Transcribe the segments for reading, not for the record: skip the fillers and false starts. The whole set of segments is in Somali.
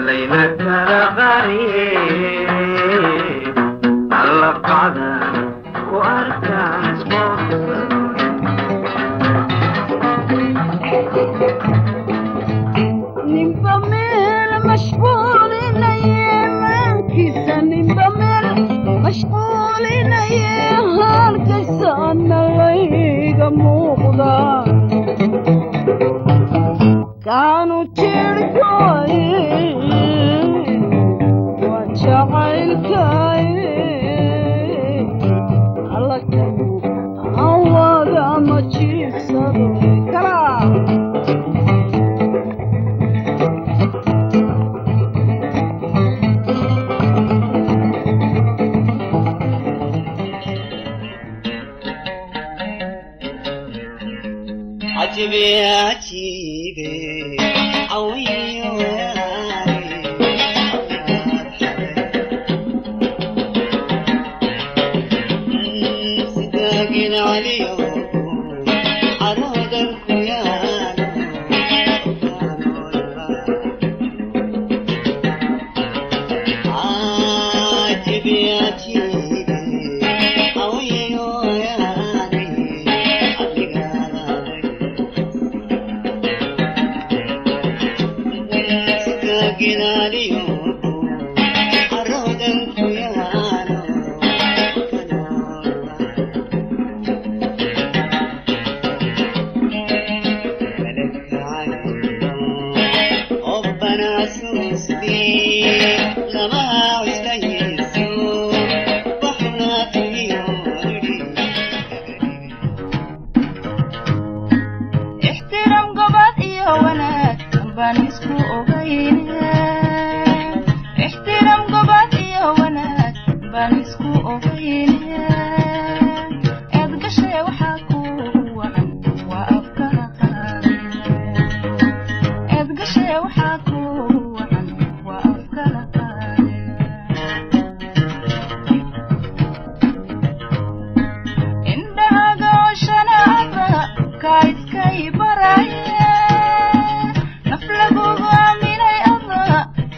Layna kala qariye. La qacdan ku arkaan isqoobsado. Ninba meel mashquulinaye maankiisa, ninba meel mashquulinaye, halkaysaana layga muuqda kaanu jirhkooy waa jacaylkay alla awada ma jiifsado kala. Cajibe cajibe cawiyo sidaagin caliyo caroodan ku yaalo. Cajibe cajibe cawiyo sidaagin caliyo caroodan ku yaalo. Ixtiraam gobad iyo wanaag baan isku ogayne, ixtiraam gobad iyo wanaag baan isku ogayne. Eed gashay waxaa kuugu wacan waa afkala qaade. Eed gashay waxaa kuugu wacan waa afkala qaade. Indhahaga oshanaada kaa iskay baraye, naf lagugu aaminay ada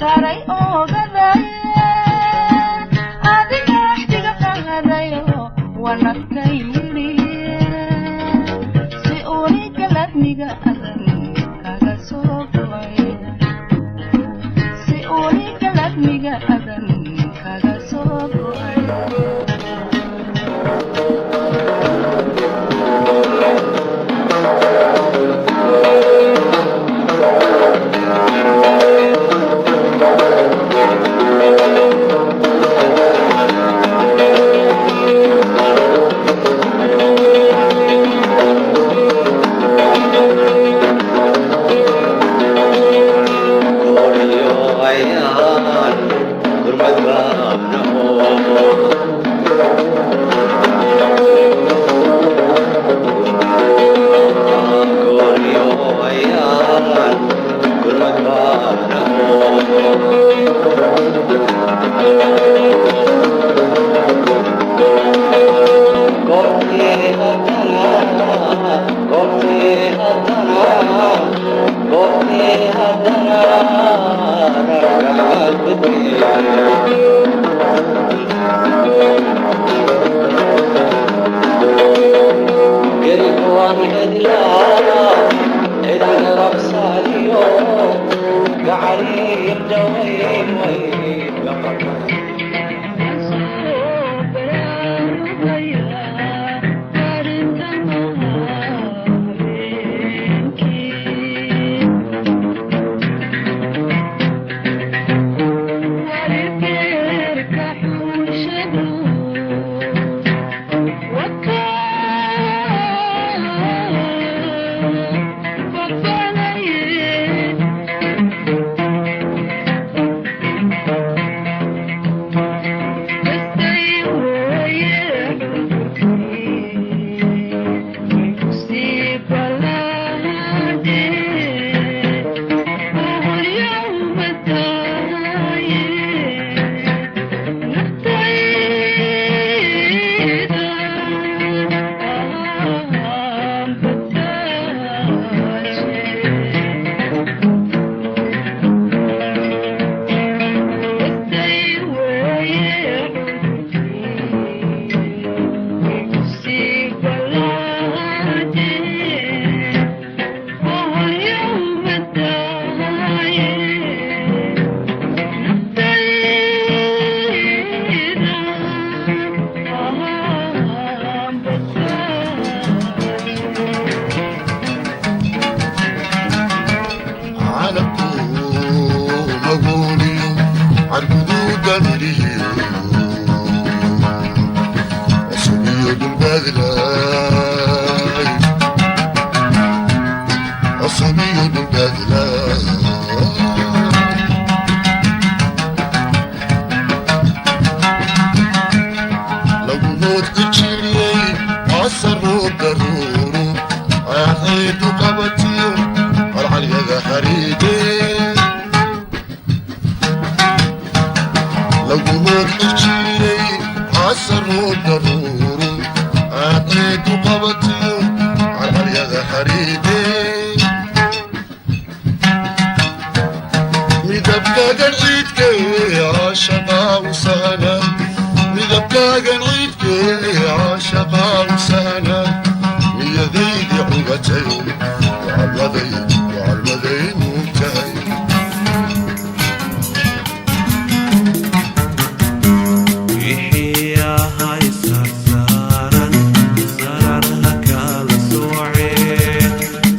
saaray oogadaye, adiga axdiga qaadayo wanadkay yidhiye, si unigaladniga adan kaga soo go'ay, si unigaladniga adan kaga soo go'ay. dhulbaadlaay, cusubiyo dhulbaadlaay. Lagumoodku jiriyey casaroo daruuru aaxeedu qabatiyo qalcalyada xariide. Lagumoodku jiriyey casaroo daruuru aaxeedu qabatiyo qalcalyada xariide. Midabkaagan ciidkee caashaqaa u sahlan, midabkaagan ciidkee caashaqaa u sahlan, niyadaydi cugatay wacalmaday wacalmaday muugtahay. Wixii ahay sarsaaran sararha kala soocee,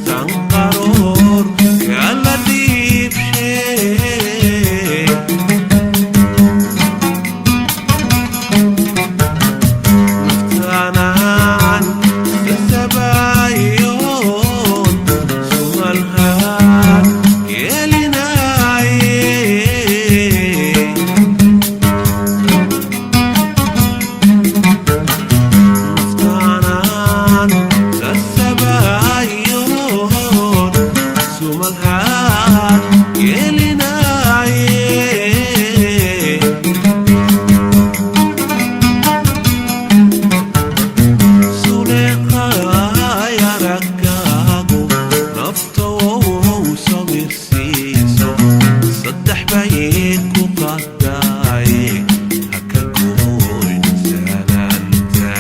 sanqaroor kala dhiibshee. Naftaanaan sasabayoon sumalhaan gelinaaye. Naftaanaan sasabayoon sumalhaan gelinaaye. Suleeqay araggaagu nafta wow samir siiso, saddex bay ku qadaaye, haka gooyn salaanta.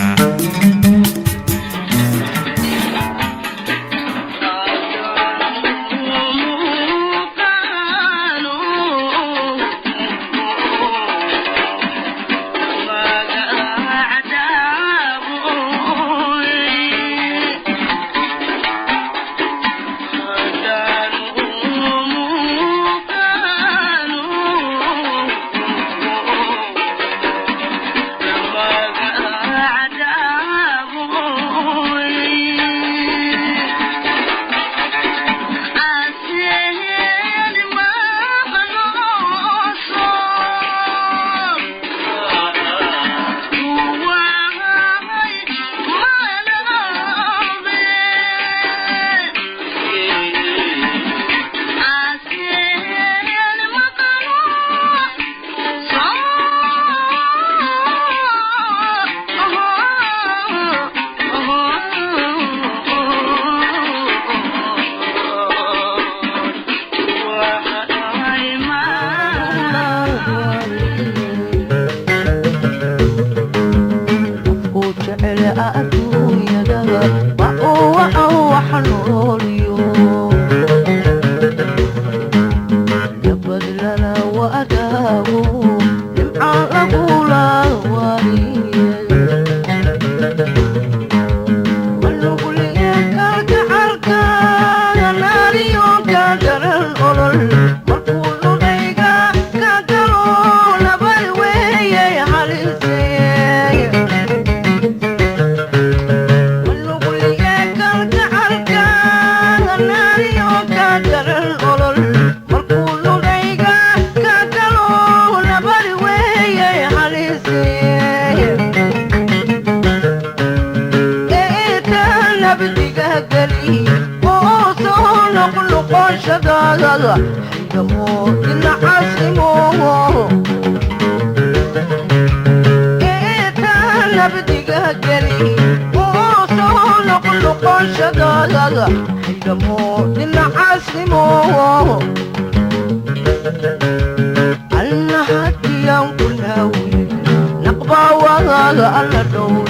Qofku jecel adduunyada wa uu waxa wax nooliyo nabad lala wadaago, nimca lagula wariye. Manugliye kalgacalka naariyo ka daran olol, markuu nudayga ka galo nabad weeye halisee. Manugliye kalgacalka naariyo ka daran olol, markuu nudayga ka galo nabad weeye halisee. Nabdiga geli oo soo noqnoqoshadaada xigamo dinacaasimo. Nabdiga geli oo soo noqnoqoshadaada xigamo dinacaasimo. Alla hadiyaan ku naawiye naqbaa wadaada alla dhowre.